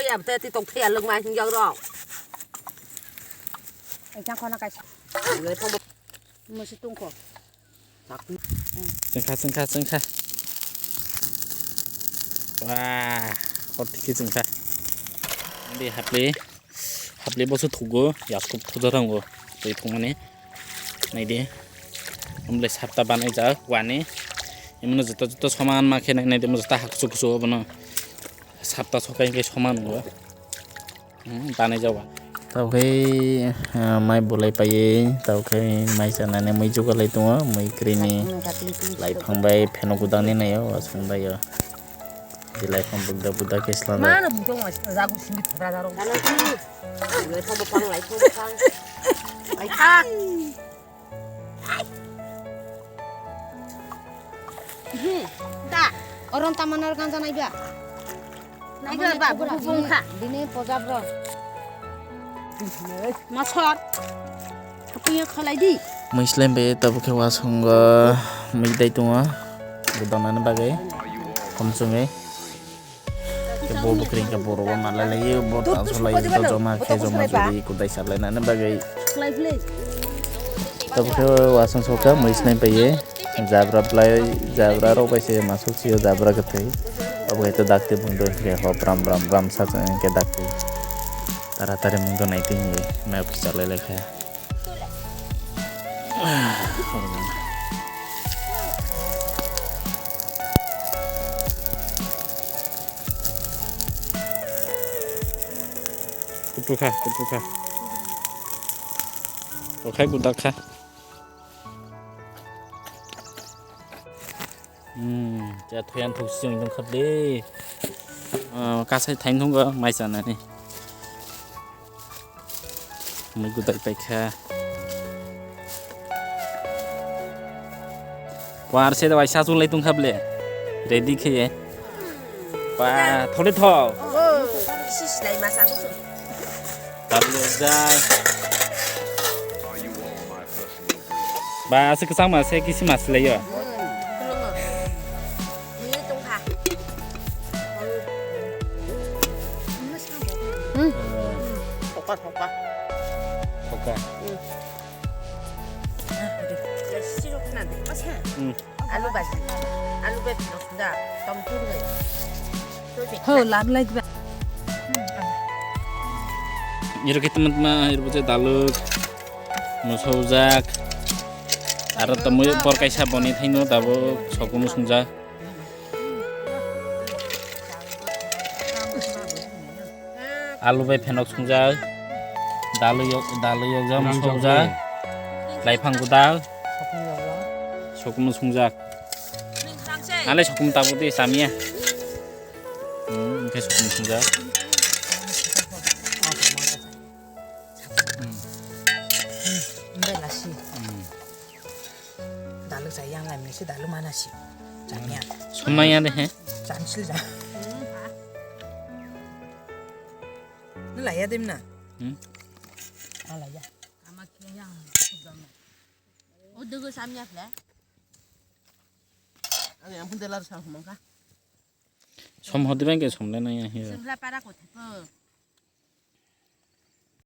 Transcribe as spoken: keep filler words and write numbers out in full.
Abte ti tong thaya lwkma hinjak rok. Ekjang khona kaisa. Musi tungkho. Chwngkha, chwngkha, chwngkha. Wah, hor thikhe chwngkha. Di hapli, hapli boso thugo, yaskup thuja thango. Tei thungmani. Naidi. Amle sapta banai jak wani. Imno joto joto soman ma khe nai, naidi mo joto haksu kusu obono. Sapta sokai khe soman go. Hmm, banai jawa. Tao khe, ah, mai bolai paiye, tao khe mai chanani mui jugalai tongo, mui krini, laifang bai pheno gudangni naio, aswng baio. Di laifang bugda bugda khe swnamjak. Mano bujong mai swnamjak, simi thobra jaro. Laifang bupang, laifang bupang. Laifang. Hmm, da. Oron tamanar ganja naiba. Naiba ba, bubung kha. Dini pojab ro. Masor. Hapuya khalai di. Mui slem be tabuk khe wasongo mui dai tongo. Budonani bagwi. Khomchungwi. Khe bo bwkring khe borok o malai lai o, bo ta solai o, joma khe joma juri kudai salai nani bagwi. Tabuk khe wasong sokha mui snai paiye, jabra blai, jabra rok bai se masuk sio jabra kwthwi. Abo hai to dakti bundo khe hop ram ram ram sa khe dakti. Tara tari mung do nai twi hinwi mai office chalai lai kha. Kutukha, kutukha. Okhai kutakha. Hmm, cha thoyan thuk sing dong khap de. Ah, kasai thain thung ga mai chanani. Mui gudai paikha. War se dawai sa chulai tungkha ble. Ready khe ye. Ba, thole tho. Oh, isi silai masa busu. Tabu jai. Ba, ase kwchang ma se kisi ma silai yo. Hmm, khulungo. Ni tungkha. Hmm. Thoka, thoka. Thoka. Hmm. Sirok na de. Hmm. Alu bhaji. Alu bhaji no suda. Tom tur bai. Ho, lam lai ba. Iro kita mat ma, iro baca daluk. Musaujak. Aro tamo por kaisa boni thaino dabo sokumu sungjak. Alu bai phenok sungjak. Dalwi yok, dalwi yok jam sungjak. Laifang gudal. Sokumu sungjak. Nale sokumu tabuk di samia. Hmm, oke sokumu sungjak. Hmm. Hmm. Dalu sa yang lai mesi dalu mana si? Chanya. Somai ya deh, he? Chansil ja. Lu laya dem na? Hmm? Ah, laya. Ama kiyang sudam. Oh, dego samya phle. Ani ampun telar sa mangka. Som hodi bang ke som le nai ya. Sumla para ko thepo.